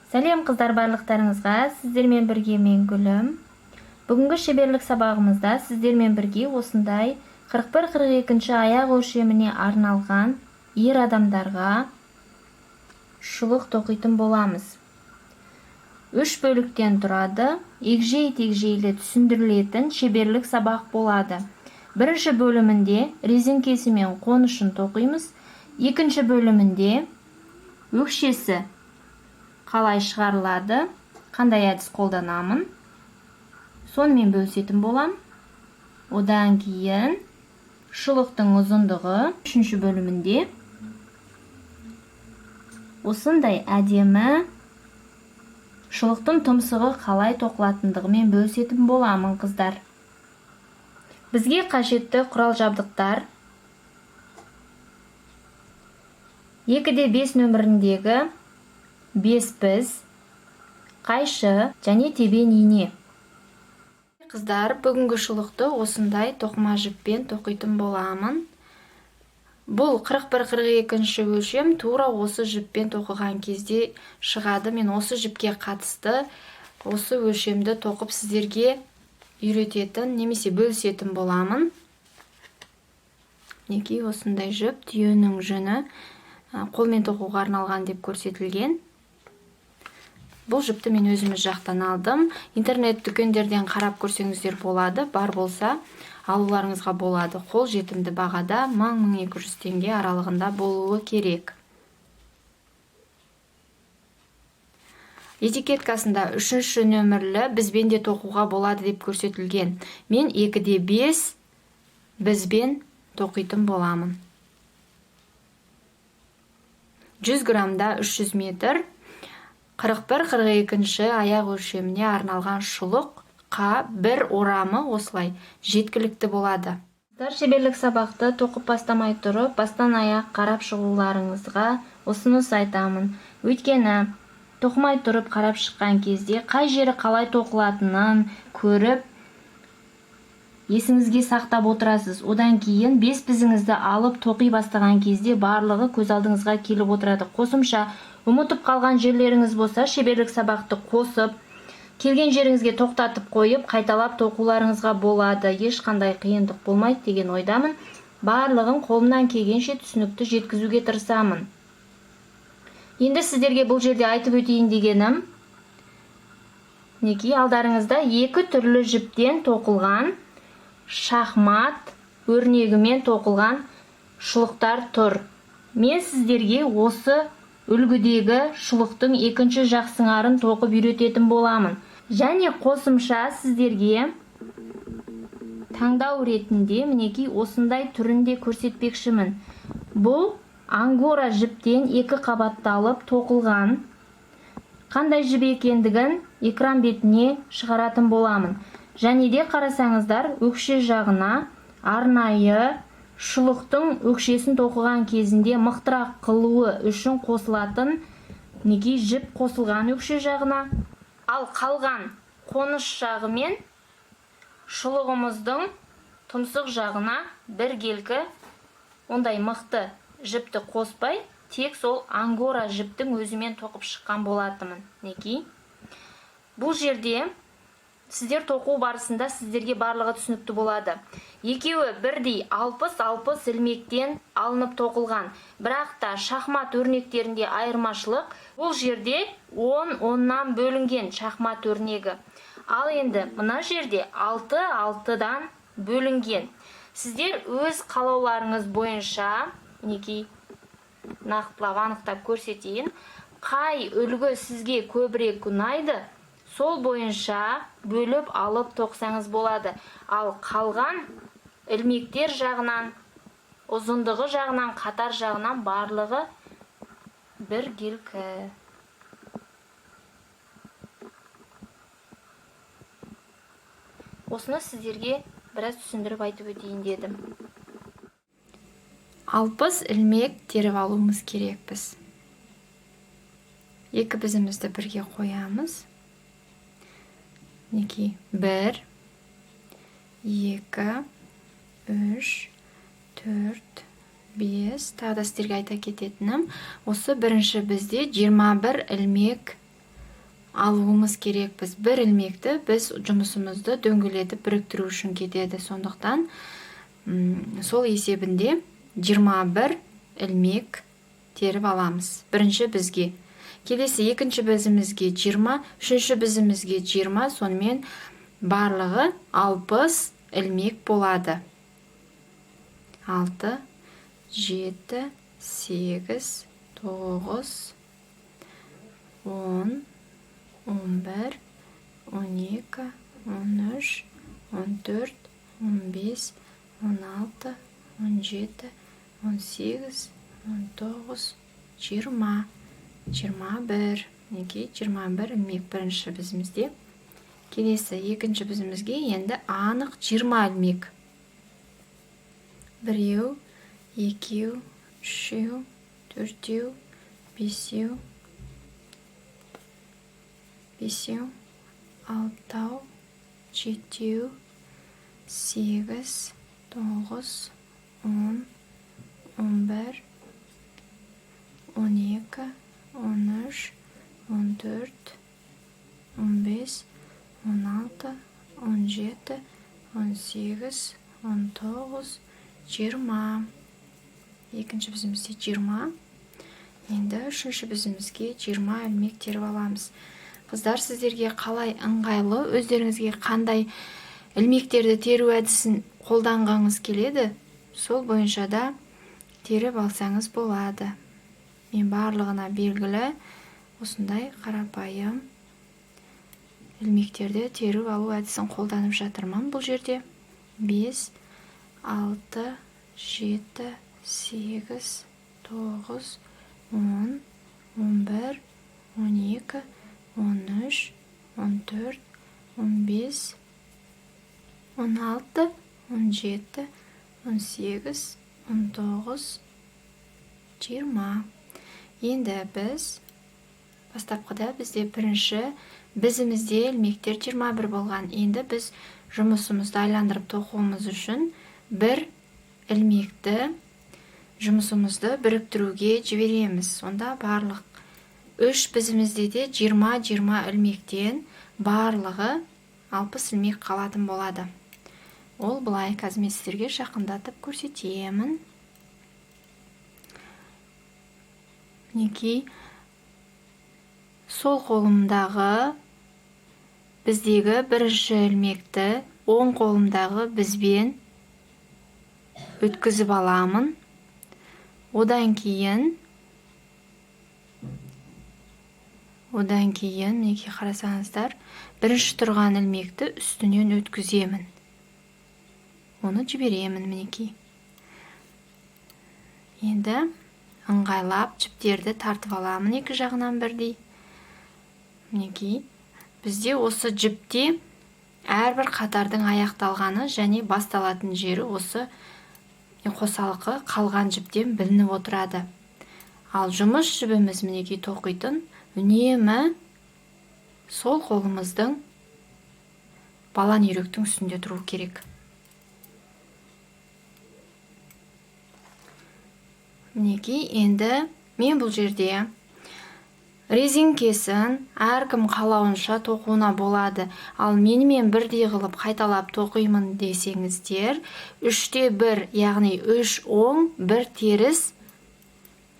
Сәлем қыздар барлықтарыңызға, сіздермен бірге мен Гүлім. Бүгінгі шеберлік сабағымызда сіздермен бірге осындай 41-42 аяқ өлшеміне арналған ер адамдарға шұлық тоқитын боламыз. 3 бөліктен тұрады, егжей-тегжейлі түсіндірілетін шеберлік сабақ болады. Бірінші бөлімінде резеңкесі мен қонышын тоқимыз, екінші бөлімінде өкшесі қалай шығарылады, қандай әдіс қолданамын, сонымен бөлісетін болам. Одан кейін шұлықтың ұзындығы үшінші бөлімінде осындай әдемі шұлықтың тұмсығы қалай тоқылатындығымен бөлісетін боламын, қыздар. Бізге қажетті құрал жабдықтар 2-5 нөміріндегі 5 біз, қайшы және тебен ине. Қыздар, бүгінгі шұлықты осындай тоқыма жіппен тоқитын боламын. Бұл 41-42 өлшем тура осы жіппен тоқыған кезде шығады. Мен осы жіпке қатысты осы өлшемді тоқып сіздерге үйрететін немесе бөлісетін боламын. Мінекей осындай жіп, түйенің жүні, қолмен тоқуға арналған деп көрсетілген. Бұл жіпті мен өзіміз жақтан алдым. Интернет дүкендерден қарап көрсеңіздер болады, бар болса алуларыңызға болады. Қол жетімді бағада 1000-1200 теңге аралығында болуы керек. Этикеткасында 3-ші нөмірлі бізбен де тоқуға болады деп көрсетілген. Мен 2-5 бізбен тоқитын боламын. 100 граммда 300 метр. 41-42 аяқ өлшеміне арналған шұлыққа бір орамы осылай жеткілікті болады. Қыздар, шеберлік сабақты тоқып бастамай тұрып, бастан аяқ қарап шығуларыңызға ұсыныс айтамын. Өйткені тоқымай тұрып қарап шыққан кезде қай жері қалай тоқылатынын көріп, есіңізге сақтап отырасыз. Одан кейін 5 бізіңізді алып тоқи бастаған кезде барлығы көз алдыңызға келіп отырады. Қосымша ұмытып қалған жерлеріңіз болса, шеберлік сабақты қосып, келген жеріңізге тоқтатып қойып, қайталап тоқуларыңызға болады. Ешқандай қиындық болмайды деген ойдамын. Барлығын қолымнан келгенше түсінікті жеткізуге тырысамын. Енді сіздерге бұл жерде айтып өтейін дегенім, мінекей алдарыңызда екі түрлі жіптен тоқылған шахмат өрнегімен тоқылған шұлықтар тұр. Мен сіздерге осы үлгідегі шұлықтың екінші жақ сыңарын тоқып үйрететін боламын. Және қосымша сіздерге таңдау ретінде мінекей осындай түрінде көрсетпекшімін. Бұл ангора жіптен екі қабатталып тоқылған. Қандай жіп екендігін экран бетіне шығаратын боламын. Және де қарасаңыздар, өкше жағына арнайы шұлықтың өкшесін тоқыған кезінде мықтырақ қылуы үшін қосылатын мінекей жіп қосылған өкше жағына. Ал қалған қоныш жағы мен шұлығымыздың тұмсық жағына біркелкі ондай мықты жіпті қоспай, тек сол ангора жіптің өзімен тоқып шыққан болатынмын. Мінекей бұл жерде сіздер тоқу барысында сіздерге барлығы түсінікті болады. Екеуі бірдей 60-60 ілмектен алынып тоқылған. Бірақ та шахмат өрнектерінде айырмашылық, бұл жерде 10-10-нан бөлінген шахмат өрнегі. Ал енді мына жерде 6-6-дан бөлінген. Сіздер өз қалауларыңыз бойынша, мінекей нақтылап анықтап көрсетейін, қай үлгі сізге көбірек ұнайды, сол бойынша бөліп алып тоқсаңыз болады. Ал қалған ілмектер жағынан, ұзындығы жағынан, қатар жағынан барлығы біркелкі. Осыны сіздерге біраз түсіндіріп айтып өтейін дедім. 60 ілмек теріп алуымыз керекпіз. Екі бізімізді бірге қоямыз. Мінекей 1, 2, 3, 4, 5. Тағы да сіздерге айта кететінім, осы бірінші бізде 21 ілмек алуымыз керекпіз. Бір ілмекті біз жұмысымызды дөңгелетіп біріктіру үшін кетеді. Сондықтан сол есебінде 21 ілмек теріп аламыз. Бірінші бізге. Келесі екінші бізімізге 20, үшінші бізімізге 20, сонымен барлығы 60 ілмек болады. 6, 7, 8, 9, 10, 11, 12, 13, 14, 15, 16, 17, 18, 19, 20, 21. Мінекей 21 ілмек бірінші бізімізде. Келесі екінші бізімізге енді анық 20 ілмек. 1, 2, 3, 4, 5, 5, 6, 7, 8, 9, 10, 11, 12, 13, 14, 15, 16, 17, 18, 19, 20. Екінші бізімізде 20. Енді үшінші бізімізге 20 ілмек теріп аламыз. Қыздар, сіздерге қалай ыңғайлы, өздеріңізге қандай ілмектерді теру әдісін қолданғыңыз келеді, сол бойынша да теріп алсаңыз болады. Мен барлығына белгілі осындай қарапайым ілмектерді теру алу әдісін қолданып жатырмын. Бұл жерде 5, 6, 7, 8, 9, 10, 11, 12, 13, 14, 15, 16, 17, 18, 19, 20. Енді біз бастапқыда бізде бірінші бізімізде ілмектер 21 болған. Енді біз жұмысымызды айландырып тоқуымыз үшін бір ілмекті жұмысымызды біріктіруге жібереміз. Сонда барлық үш бізімізде де 20-20 ілмектен барлығы 60 ілмек қалатын болады. Ол былай, қазір мен сіздерге жақындатып көрсетемін. Мінекей, сол қолымдағы біздегі бірінші ілмекті оң қолымдағы бізбен өткізіп аламын. Одан кейін мінекей қарасаңыздар, бірінші тұрған ілмекті үстінен өткіземін. Оны жіберемін мінекей. Енді ыңғайлап жіптерді тартып аламын екі жағынан бірдей. Мінекей, бізде осы жіпте әрбір қатардың аяқталғаны және басталатын жері осы қосалқы қалған жіптен білініп отырады. Ал жұмыс жібіміз мінекей тоқитын үнемі сол қолымыздың балан үйректің үстінде тұру керек. Мінекей, енді мен бұл жерде резинкесін әркім қалауынша тоқуына болады. Ал менімен бірдей қылып қайталап тоқимын десеңіздер, 3-те 1, яғни 3 оң, 1 теріс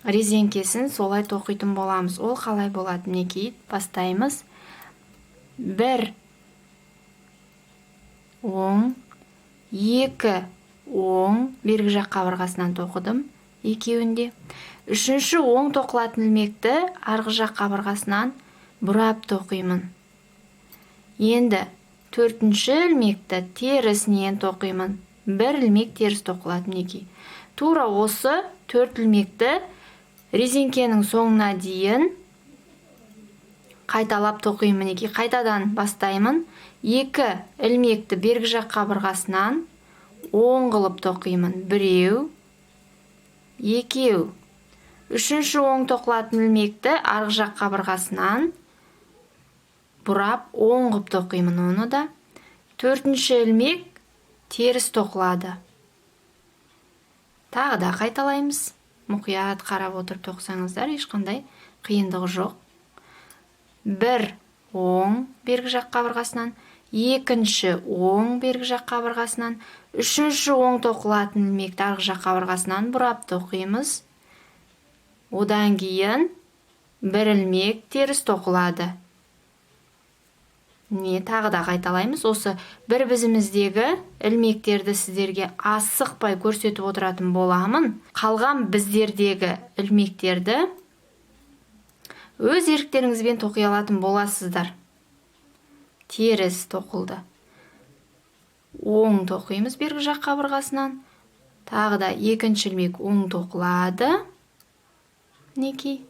резинкесін солай тоқитын боламыз. Ол қалай болады? Мінекей, бастаймыз. 1 оң, 2 оң, бергі жақ қабырғасынан тоқыдым екеуінде. Үшінші оң тоқылатын ілмекті арғы жақ қабырғасынан бұрап тоқимын. Енді төртінші ілмекті терісінен тоқимын. Бір ілмек теріс тоқылады мінекей. Тура осы төрт ілмекті резинкенің соңына дейін қайталап тоқимын мінекей. Қайтадан бастаймын. 2 ілмекті бергі жақ қабырғасынан оң қылып тоқимын. 1, 2. Үшінші оң тоқылатын ілмекті арғы жақ қабырғасынан бұрап оң қылып тоқимын оны да. Төртінші ілмек теріс тоқылады. Тағы да қайталаймыз. Мұқият қарап отырып тоқысаңыздар, ешқандай қиындығы жоқ. 1 оң бергі жақ қабырғасынан, екінші оң бергі жақ қабырғасынан, үшінші оң тоқылатын ілмекті арғы жақ қабырғасынан бұрап тоқимыз. Одан кейін бір ілмек теріс тоқылады. Не, тағы да қайталаймыз. Осы бір бізіміздегі ілмектерді сіздерге асықпай көрсетіп отыратын боламын. Қалған біздердегі ілмектерді өз еріктеріңізбен тоқи алатын боласыздар. Теріс тоқылды. Оң тоқимыз бергі жақ қабырғасынан. Тағы да екінші ілмек оң тоқылады. Мінекей.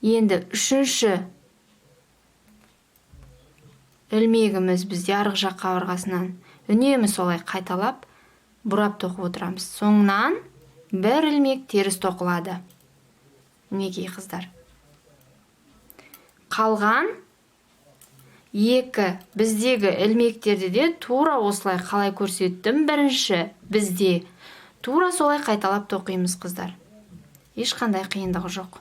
Енді үшінші ілмегіміз бізде арғы жақ қабырғасынан үнемі солай қайталап бұрап тоқып отырамыз. Соңынан бір ілмек теріс тоқылады. Мінекей қыздар. Қалған екі біздегі ілмектерді де тура осылай қалай көрсеттім бірінші бізде тура солай қайталап тоқимыз қыздар. Ешқандай қиындығы жоқ.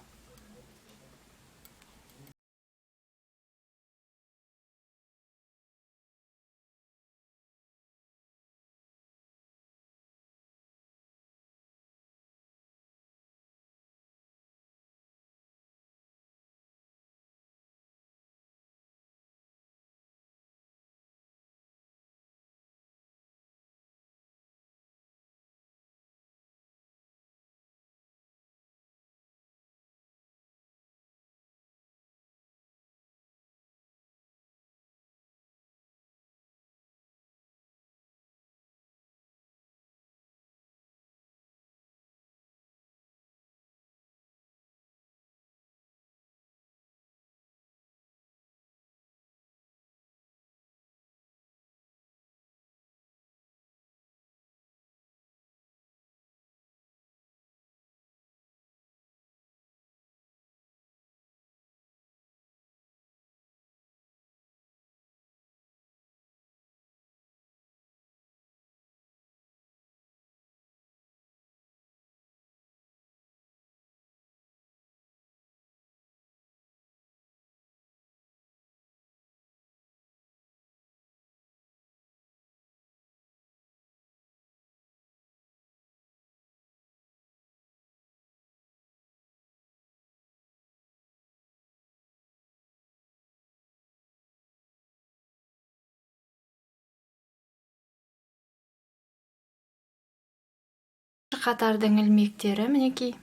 Қатардың ілмектері мінекей.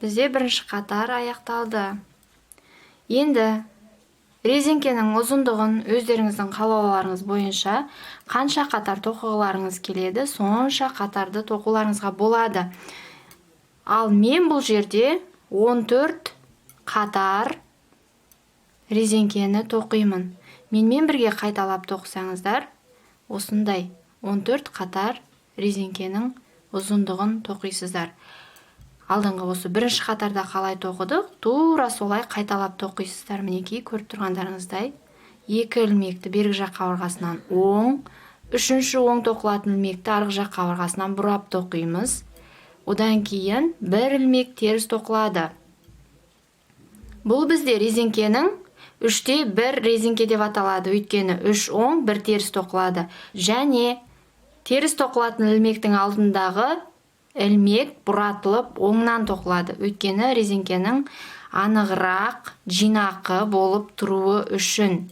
Бізде бірінші қатар аяқталды. Енді резеңкенің ұзындығын өздеріңіздің қалауларыңыз бойынша қанша қатар тоқығыларыңыз келеді, сонша қатарды тоқуларыңызға болады. Ал мен бұл жерде 14 қатар резеңкені тоқимын. Менімен бірге қайталап тоқысаңыздар, осындай 14 қатар резеңкенің ұзындығын тоқисыздар. Алдыңғы осы бірінші қатарда қалай тоқыдық, тура солай қайталап тоқисыздар. Мінекей көріп тұрғандарыңыздай, екі ілмекті бергі жақ қабырғасынан оң, үшінші оң тоқылатын ілмекті арғы жақ қабырғасынан бұрап тоқимыз. Одан кейін бір ілмек теріс тоқылады. Бұл бізде резеңкенің 3-те 1 резеңке деп аталады, өйткені 3 оң, 1 теріс тоқылады. Және теріс тоқылатын ілмектің алдындағы ілмек бұратылып оңнан тоқылады, өйткені резеңкенің анығырақ жинақы болып тұруы үшін.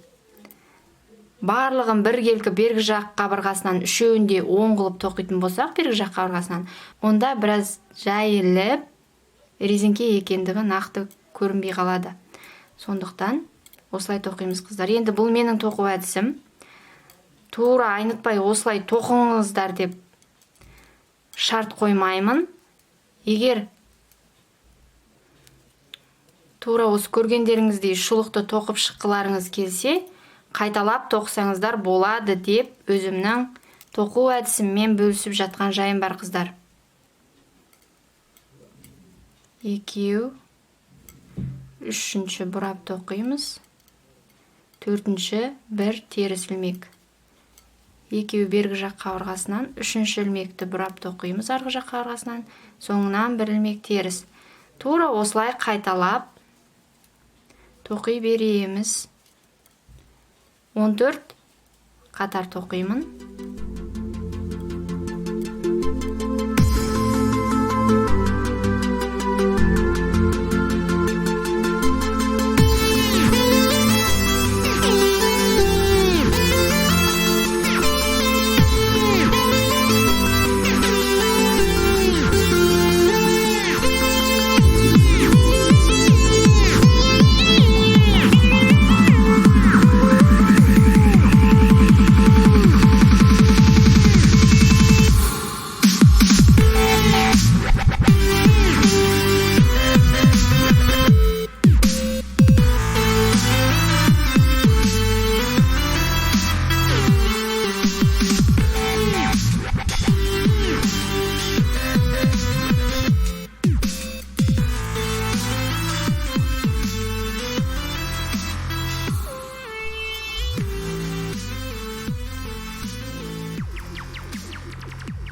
Барлығын біркелкі бергі жақ қабырғасынан үшеуінде оң қылып тоқитын болсақ, бергі жақ қабырғасынан, онда біраз жайылып резеңке екендігі нақты көрінбей қалады. Сондықтан осылай тоқимыз қыздар. Енді бұл менің тоқу әдісім. Тура айнытпай осылай тоқыңыздар деп шарт қоймаймын. Егер тура осы көргендеріңіздей шұлықты тоқып шыққыларыңыз келсе, қайталап тоқысаңыздар болады деп өзімнің тоқу әдісіммен бөлісіп жатқан жайым бар қыздар. Екеу, үшінші бұрап тоқимыз, төртінші бір теріс ілмек. Екеуі бергі жақ қабырғасынан, үшінші ілмекті бұрап тоқимыз арғы жақ қабырғасынан, соңынан бір ілмек теріс. Тура осылай қайталап Тоқи береміз. 14 қатар тоқимын.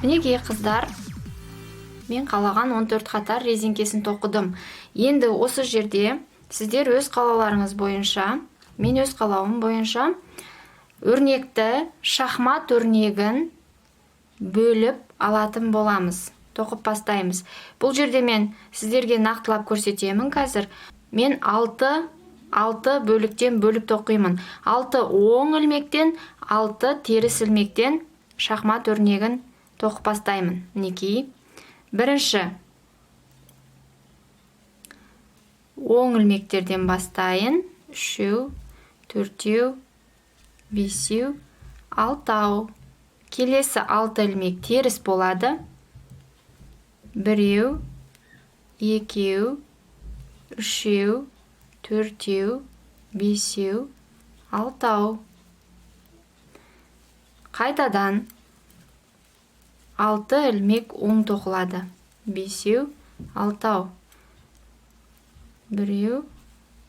Мінекей, қыздар, мен қалаған 14 қатар резеңкесін тоқыдым. Енді осы жерде сіздер өз қалауларыңыз бойынша, мен өз қалауым бойынша өрнекті, шахмат өрнегін бөліп алатын боламыз. Тоқып бастаймыз. Бұл жерде мен сіздерге нақтылап көрсетемін қазір. Мен 6 бөліктен бөліп тоқимын. 6 оң ілмектен, 6 теріс ілмектен шахмат өрнегін тоқып бастаймын. Мінекей, бірінші оң ілмектерден бастайын. 3, 4, 5, 6. Келесі 6 ілмек теріс болады. 1, 2, 3, 4, 5, 6. Қайтадан 6 ілмек оң тоқылады. 5, 6. 1,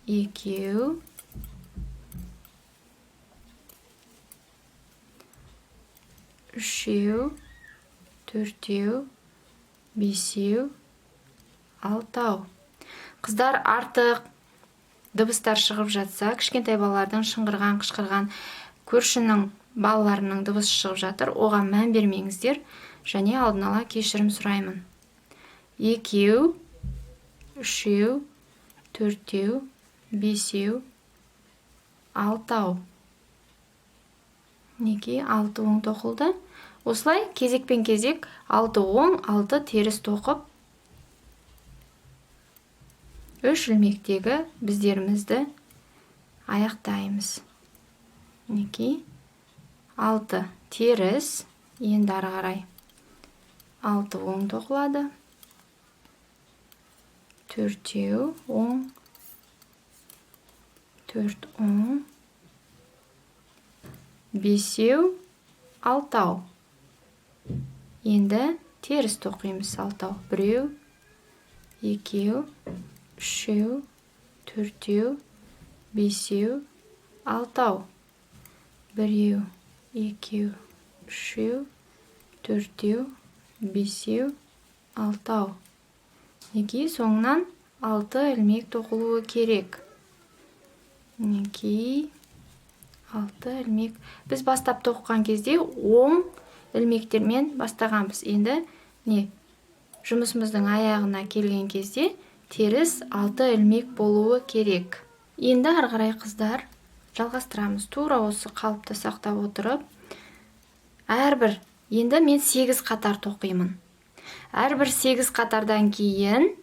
2, 3, 4, 5, 6. Қыздар, артық дыбыстар шығып жатса, кішкентай балалардың шыңғырған, қышқырған, көршінің балаларының дыбысы шығып жатыр, оған мән бермеңіздер және алдын ала кешірім сұраймын. 2, 3, 4, 5, 6. Мінекей, 6 оң тоқылды. Осылай кезекпен кезек 6 оң, 6 теріс тоқып, 3 ілмектегі біздерімізді аяқтаймыз. Мінекей, 6 теріс, енді ары қарай 6 оң тоқылады. 4 оң, 4 оң, 5, 6. Енді теріс тоқимыз 6. 1, 2, 3, 4, 5, 6. 1, 2, 3, 4, 5, 6. Мінекей, соңынан 6 ілмек тоқылуы керек. Мінекей, 6 ілмек. Біз бастап тоқыған кезде оң ілмектермен бастағанбыз. Енді не, жұмысымыздың аяғына келген кезде теріс 6 ілмек болуы керек. Енді ары қарай, қыздар, жалғастырамыз. Тура осы қалыпты сақтап отырып, әрбір, енді мен 8 қатар тоқимын. Әрбір 8 қатардан кейін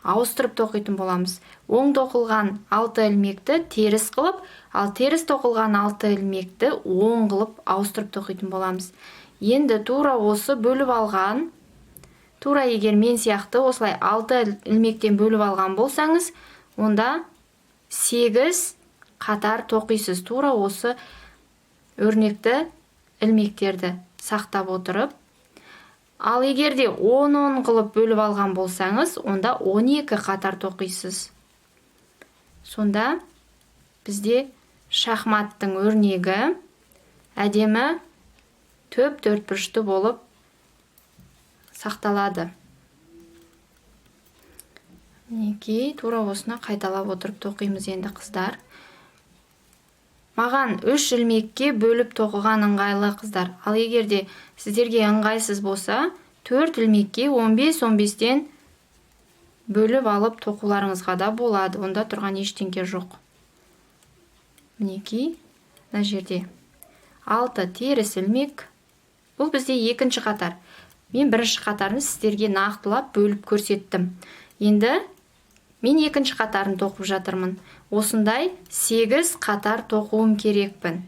ауыстырып тоқитын боламыз. Оң тоқылған 6 ілмекті теріс қылып, ал теріс тоқылған 6 ілмекті оң қылып ауыстырып тоқитын боламыз. Енді тура осы бөліп алған, тура егер мен сияқты осылай 6 ілмектен бөліп алған болсаңыз, онда 8 қатар тоқисыз. Тура осы өрнекті ілмектерді сақтап отырып. Ал егер де 10-10 қылып бөліп алған болсаңыз, онда 12 қатар тоқисыз. Сонда бізде шахматтың өрнегі әдемі төп төртбұрышты болып сақталады. Мінекей, тура осыны қайталап отырып тоқимыз енді, қыздар. Маған 3 ілмекке бөліп тоқыған ыңғайлы, қыздар. Ал егер де сіздерге ыңғайсыз болса, 4 ілмекке 15-15-тен бөліп алып тоқуларыңызға да болады. Онда тұрған ештеңке жоқ. Мінекей, мына жерде 6 теріс ілмек. Бұл бізде екінші қатар. Мен бірінші қатарын сіздерге нақтылап бөліп көрсеттім. Енді мен екінші қатарын тоқып жатырмын. Осындай 8 қатар тоқуым керекпін.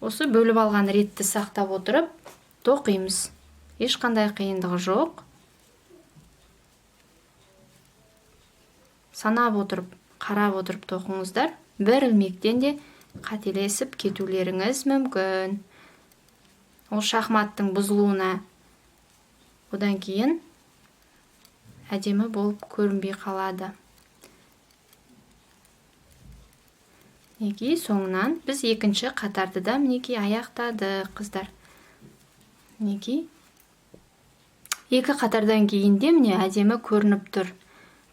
Осы бөліп алған ретті сақтап отырып тоқимыз. Ешқандай қиындығы жоқ. Санап отырып, қарап отырып тоқыңыздар. Бір ілмектен де қателесіп кетулеріңіз мүмкін. Ол шахматтың бұзылуына одан кейін әдемі болып көрінбей қалады. Мінекей, соңынан біз екінші қатарды да мінекей аяқтадық, қыздар. Мінекей, екі қатардан кейін де міне әдемі көрініп тұр.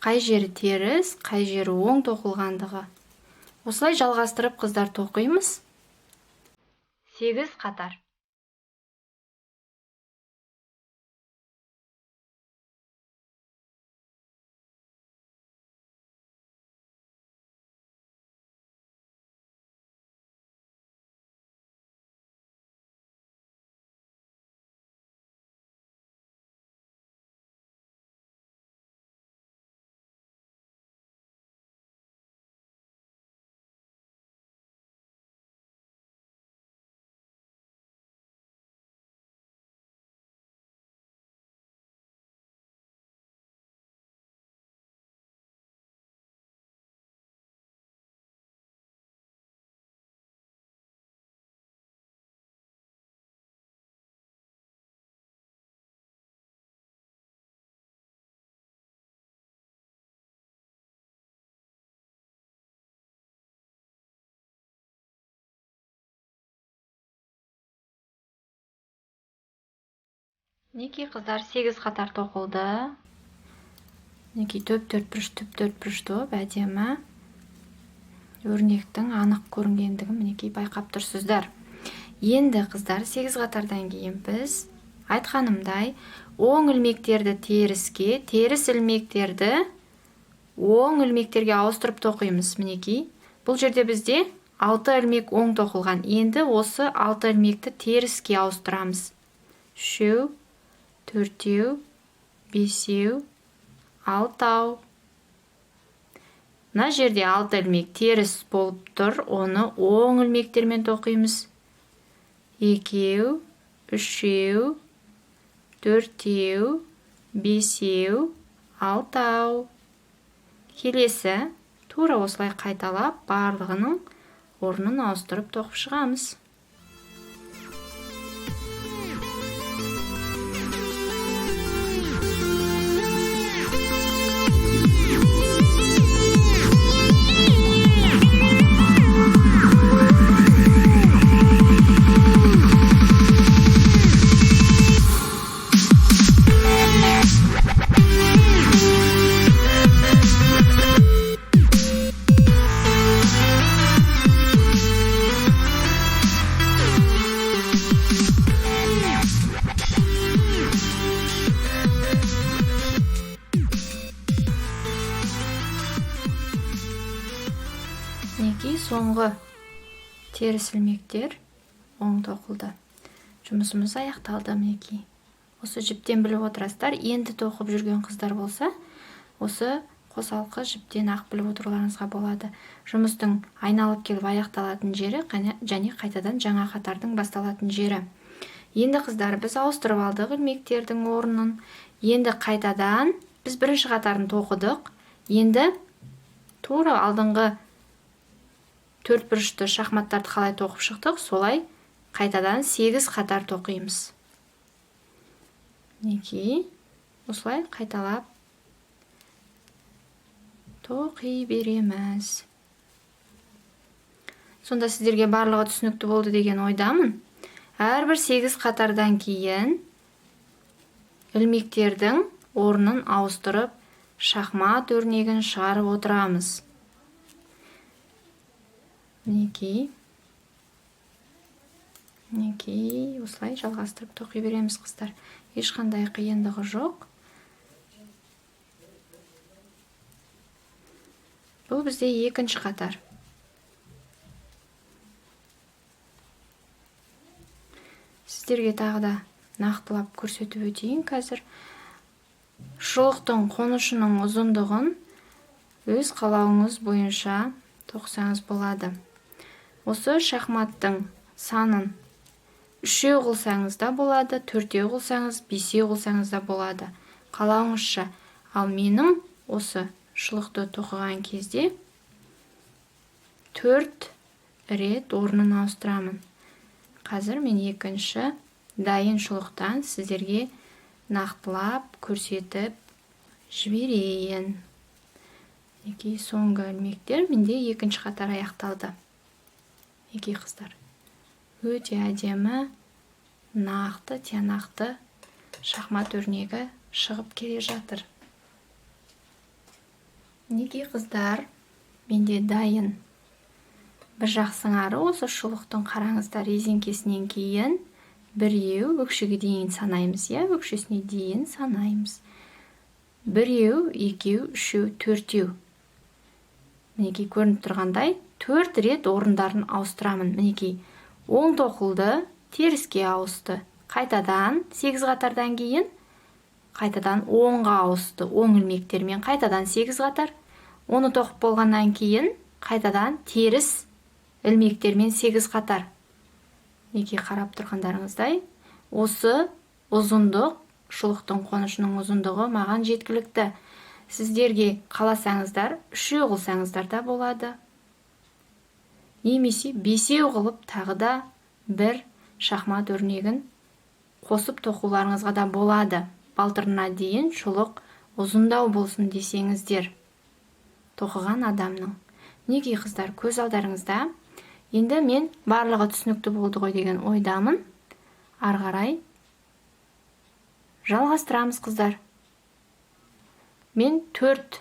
Қай жері теріс, қай жері оң тоқылғандығы. Осылай жалғастырып, қыздар, тоқимыз. 8 қатар. Мінекей, қыздар, 8 қатар тоқылды. Мінекей, төп төрт бұрыш, түп төрт бұрыш болып әдемі өрнектің анық көрінгендігін мінекей байқап тұрсыздар. Енді, қыздар, 8 қатардан кейін біз айтқанымдай оң ілмектерді теріске, теріс ілмектерді оң ілмектерге ауыстырып тоқимыз. Мінекей, бұл жерде бізде 6 ілмек оң тоқылған. Енді осы 6 ілмекті теріске ауыстырамыз. 3, 4, 5, 6. Мына жерде 6 ілмек теріс болып тұр, оны оң ілмектермен тоқимыз. 2, 3, 4, 5, 6. Келесі тура осылай қайталап барлығының орнын ауыстырып тоқып шығамыз. Мінекей, соңғы теріс ілмектер оң тоқылды. Жұмысымыз аяқталды мінекей. Осы жіптен біліп отырасыздар. Енді тоқып жүрген қыздар болса, осы қосалқы жіптен ақ біліп отыруларыңызға болады. Жұмыстың айналып келіп аяқталатын жері және қайтадан жаңа қатардың басталатын жері. Енді, қыздар, біз ауыстырып алдық ілмектердің орнын. Енді қайтадан біз бірінші қатарын тоқыдық. Енді тура алдыңғы төрт бұрышты шахматтарды қалай тоқып шықтық, солай қайтадан 8 қатар тоқимыз. Мінекей, осылай қайталап тоқи береміз. Сонда сіздерге барлығы түсінікті болды деген ойдамын. Әрбір 8 қатардан кейін ілмектердің орнын ауыстырып, шахмат өрнегін шығарып отырамыз. Мінекей. Мінекей, осылай жалғастырып тоқи береміз, қыздар. Ешқандай қиындығы жоқ. Бұл бізде екінші қатар. Сіздерге тағы да нақтылап көрсетіп өтейін қазір. Шұлықтың қонышының ұзындығын өз қалауыңыз бойынша тоқысаңыз болады. Осы шахматтың санын 3 қылсаңыз да болады, 4 қылсаңыз, 5 қылсаңыз да болады. Қалауыңызша. Ал менің осы шұлықты тоқыған кезде 4 рет орнын ауыстырамын. Қазір мен екінші дайын шұлықтан сіздерге нақтылап көрсетіп жіберейін. Мінекей, соңғы ілмектер менде екінші қатар аяқталды. Мінекей, қыздар, өте әдемі, нақты, тиянақты шахмат өрнегі шығып келе жатыр. Мінекей, қыздар, менде дайын. Бір жақсыңары осы шұлықтың, қараңыздар, резеңкесінен кейін біреу өкшеге дейін санаймыз, иә, өкшесіне дейін санаймыз. Біреу, екеу, үшеу, төртеу. Мінекей, көрініп тұрғандай, 4 рет орындарын ауыстырамын. Мінекей, оң тоқылды, теріске ауысты. Қайтадан 8 қатардан кейін қайтадан оңға ауысты. Оң ілмектермен қайтадан 8 қатар. Оны тоқып болғаннан кейін қайтадан теріс ілмектермен 8 қатар. Мінекей, қарап тұрғандарыңыздай, осы ұзындық, шұлықтың қонышының ұзындығы маған жеткілікті. Сіздерге қаласаңыздар, 3 қылсаңыздар да болады. Немесе 5 қылып тағы да бір шахмат өрнегін қосып тоқуларыңызға да болады. Балтырына дейін шұлық ұзындау болсын десеңіздер, тоқыған адамның. Мінекей, қыздар, көз алдарыңызда. Енді мен барлығы түсінікті болды ғой деген ойдамын. Ары қарай жалғастырамыз, қыздар. Мен 4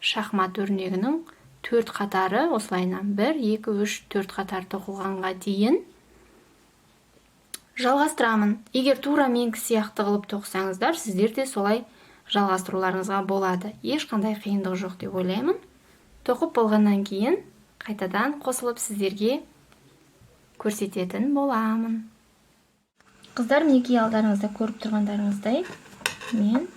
шахмат өрнегінің 4 қатары осылайынан 1, 2, 3, 4 қатар тоқылғанға дейін жалғастырамын. Егер тура менікі сияқты қылып тоқысаңыздар, сіздер де солай жалғастыруларыңызға болады. Ешқандай қиындық жоқ деп ойлаймын. Тоқып болғаннан кейін қайтадан қосылып сіздерге көрсететін боламын. Қыздар, мінекей, алдарыңызда көріп тұрғандарыңыздай, мен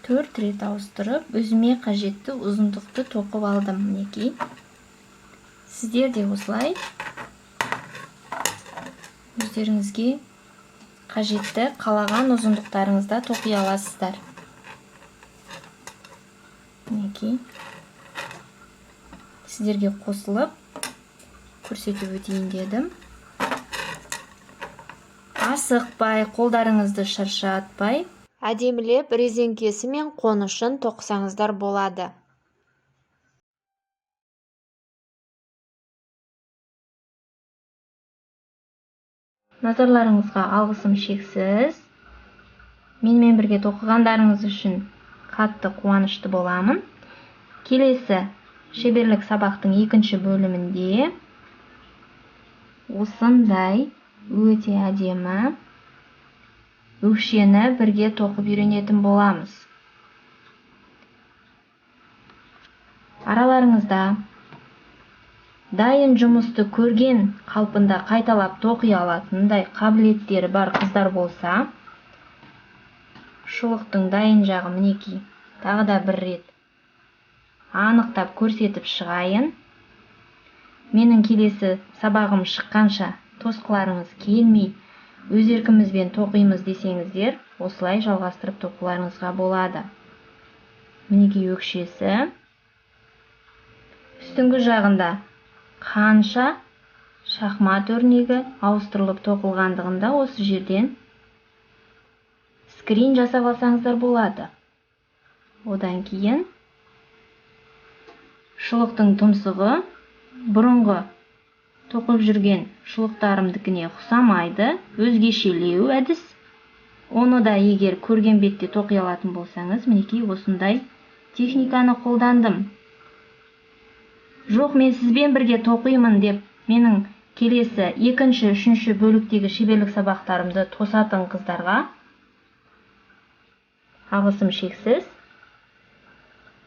4 рет ауыстырып, өзіме қажетті ұзындықты тоқып алдым. Мінекей, сіздер де осылай өздеріңізге қажетті қалаған ұзындықтарыңызда тоқи аласыздар. Мінекей, сіздерге қосылып көрсетіп өтейін дедім. Асықпай, қолдарыңызды шаршатпай, әдемілеп резеңкесі мен қонышын тоқысаңыздар болады. Назарларыңызға алғысым шексіз. Менімен бірге тоқығандарыңыз үшін қатты қуанышты боламын. Келесі шеберлік сабақтың екінші бөлімінде осындай өте әдемі өкшені бірге тоқып үйренетін боламыз. Араларыңызда дайын жұмысты көрген қалпында қайталап тоқи алатындай қабілеттері бар қыздар болса, шұлықтың дайын жағы мінекей, тағы да бір рет анықтап көрсетіп шығайын. Менің келесі сабағым шыққанша тосқыларыңыз келмей, өз еркімізбен тоқимыз десеңіздер, осылай жалғастырып тоқуларыңызға болады. Мінекей өкшесі. Үстіңгі жағында қанша шахмат өрнегі ауыстырылып тоқылғандығында осы жерден скрин жасап алсаңыздар болады. Одан кейін шұлықтың тұмсығы бұрынғы тоқып жүрген шұлықтарымдікіне ұқсамайды, өзгешелеу әдіс. Оны да егер көрген бетте тоқи алатын болсаңыз, мінекей осындай техниканы қолдандым. Жоқ, мен сізбен бірге тоқимын деп менің келесі екінші, үшінші бөліктегі шеберлік сабақтарымды тосатын қыздарға алғысым шексіз.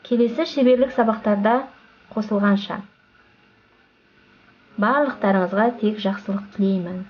Келесі шеберлік сабақтарда қосылғанша барлықтарыңызға тек жақсылық тілеймін.